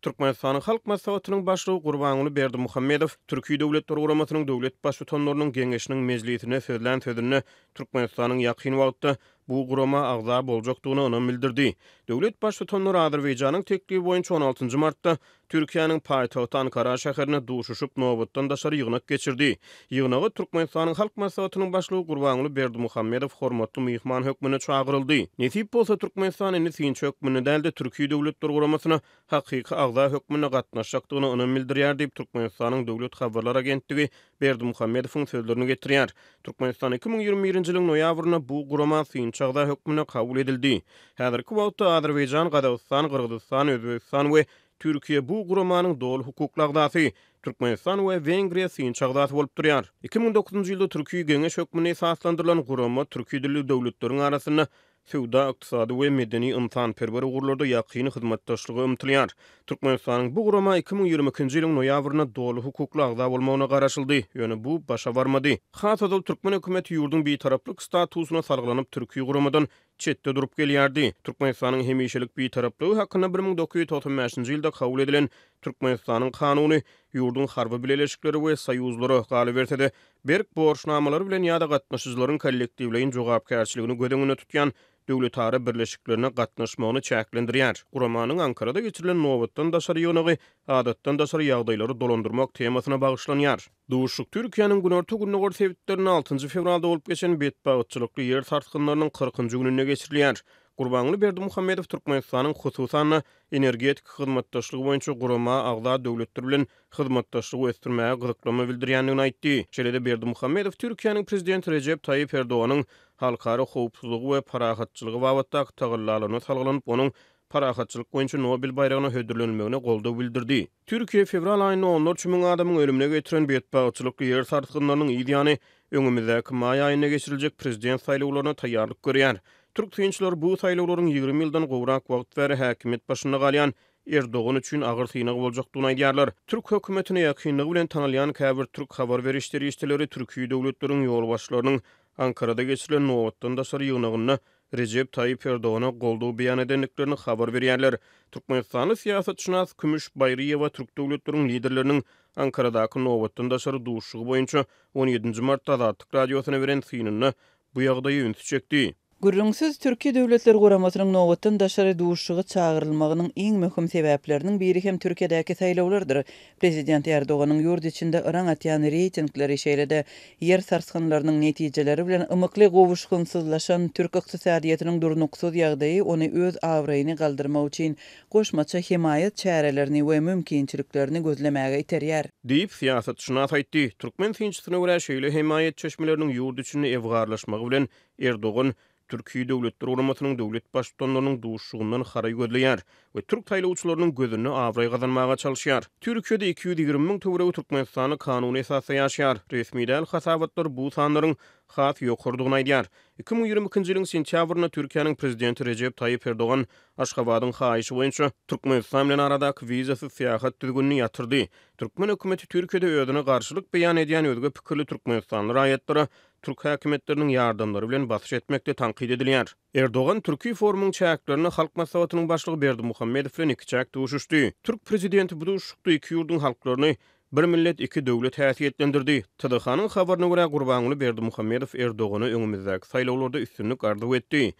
Türkmenistanyň Halk Maslahatynyň Başlygy Gurbanguly Berdimuhamedow Türki Döwletler Guramasynyň Döwlet Baştutanlarynyň Geňeşiniň mejlisinde sözlän sözünde Türkmenistanyň ýakyn wagtda bu gurama agza boljakdygyna ynam bildirdi. Döwlet Baştutanlary Azerbaýjanyň teklibi boýunça on altynjy martda Türkiýäniň paýtagty Ankara şäherinde duşuşyp, nobatdan daşary ýygnak geçirdi. Ýygnaga Türkmenistanyň Halk Maslahatynyň Başlygy Gurbanguly Berdimuhamedow hormatly myhman hökmünde çagyryldy. Nesip bolsa, Türkmenistan indi synçy hökmünde däl-de, Türki Döwletler Guramasyna hakyky agza hökmünde gatnaşjakdygyna ynam bildirýär diýip, Türkmenistanyň Döwlet habarlar agentligi Berdimuhamedowyň sözlerini getirýär. Türkmenistan 2021-nji ýylyň noýabrynda bu gurama synçy agza hökmünde kabul edildi. Häzirki wagtda Azerbaýjan, Gazagystan, Gyrgyzystan, Özbegistan we Türkiýe bu guramanyň doly hukukly agzasy, Türkmenistan we Wengriýa synçy agzasy bolup durýar. 2009-njy ýylda Türki Geňeş hökmünde esaslandyrylan gurama türki dilli döwletleriň arasynda söwda-ykdysady we medeni-ynsanperwer ugurlarda ýakyn hyzmatdaşlyga ymtylýar. Türkmenistanyň bu gurama 2022-nji ýylyň noýabrynda doly hukukly agza bolmagyna garaşyldy, ýöne bu başa barmady. Has ozal türkmen hökümeti ýurduň bitaraplyk statusyna salgylanyp türki guramadan çetde durup gelýärdi. Türkmenistanyň hemişelik bitaraplygy hakynda 1995-nji ýylda kabul edilen Türkmenistanyň Kanuny ýurduň harby bileleşiklere we soýuzlara, galyberse-de, berk borçnamalary bilen ýa-da gatnaşyjylaryň kollektiwleýin jogapkärçiligini göz öňünde tutýan döwletara birleşiklerine gatnaşmagyny çäklendirýär. Guramanyň Ankarada geçirilen nobatdan daşary ýygnagy adatdan daşary ýagdaýlary dolandyrmak temasyna bagyşlanýar. Duşuşyk Türkiýäniň günorta-gündogar sebitlerinde altynjy fewralda bolup geçen betbagtçylykly ýer sarsgynlarynyň kyrkynjy gününde geçirilýär. Gurbanguly Berdimuhamedow Türkmenistanyň, hususan-da, energetika hyzmatdaşlygy boýunça gurama agza döwletler bilen hyzmatdaşlygy ösdürmäge gyzyklanma bildirýändigini aýtdy. Şeýle-de Berdimuhamedow Türkiýäniň Prezidenti Rejep Taýyp Erdoganyň halkara howpsuzlygy we parahatçylygy babatdaky tagallalaryna salgylanyp, onuň Parahatçylyk boýunça Nobel baýragyna hödürlenilmegine goldaw bildirdi. Türkiýe fewral aýynda onlarça müň adamyň ölümine getiren betbagtçylykly ýer sarsgynlarynyň yz ýany, öňümizdäki maý aýynda geçiriljek prezident saýlawlaryna taýýarlyk görýär. Türk synçylary bu saýlawlaryň 20 ýyldan gowrak wagt bäri häkimiýet başynda galýan Erdogan üçin agyr synag boljakdygyny aýdýarlar. Türk hökümetine ýakynlygy bilen tanalýan käbir türk habar beriş serişdeleri türki döwletleriň ýolbaşçylarynyň Ankarada geçirilen nobatdan daşary ýygnagynda Rejep Taýyp Erdogana goldaw beýan edendiklerini habar berýärler. Türkmenistanly syýasatşynas Kümüş Baýryýewa türk döwletleriň liderleriniň Ankaradaky nobatdan daşary duşuşygy boýunça on ýedinji martda Azatlyk Radiosyna beren synynda bu ýagdaýa ünsi çekdi. Gürrüňsiz, Türki Döwletler Guramasynyň nobatdan daşary duşuşyga çagyrylmagynyň iň möhüm sebäpleriniň biri hem Türkiýedäki saýlawlardyr. Prezident Erdoganyň ýurt içinde yraň atýan reýtingleri, şeýle-de ýer sarsgynlarynyň netijeleri bilen ymykly gowuşgynsyzlaşan türk ykdysadyýetiniň durnuksyz ýagdaýy ony öz abraýyny galdyrmak üçin goşmaça hemaýat çärelerini we mümkinçiliklerini gözlemäge iterýär. Diýip, syýasatşynas aýtdy. Türkmen synçysyna görä, şeýle hemaýat çeşmeleriniň ýurt içinde ebgarlaşmagy bilen Erdogan Türki Döwletler Guramasynyň döwlet Baştutanlarynyň duşuşygyndan haraý gözleýär we türk saýlawçylarynyň gözünde abraý gazanmaga çalyşýar. Türkiýede 220 müň töweregi türkmenistanly kanuny esasda ýaşaýar. Resmi däl hasabatlar bu sanlaryň has ýokarydygyny aýdýar. 2022-nji ýylyň sentýabrynda Türkiýäniň Prezidenti Rejep Taýyp Erdogan Aşgabadyň haýyşy boýunça Türkmenistan bilen aradaky wizasyz syýahat düzgünini ýatyrdy. Türkmen hökümeti Türkiýede özüne garşylyk beýan edýän özge pikirli türkmenistanly raýatlara türk häkimiýetleriniň ýardamlary bilen basyş etmekde tankyt edilýär. Erdogan Türki forumyň çäklerinde Halk Maslahatynyň Başlygy Berdimuhamedow bilen ikiçäk duşuşdy. Türk prezidenti bu duşuşykda iki ýurduň halklaryny bir millet, iki döwlet häsiýetlendirdi. TDH-nyň habaryna görä, Gurbanguly Berdimuhamedow Erdogana öňümizdäki saýlawlarda üstünlik arzuw etdi.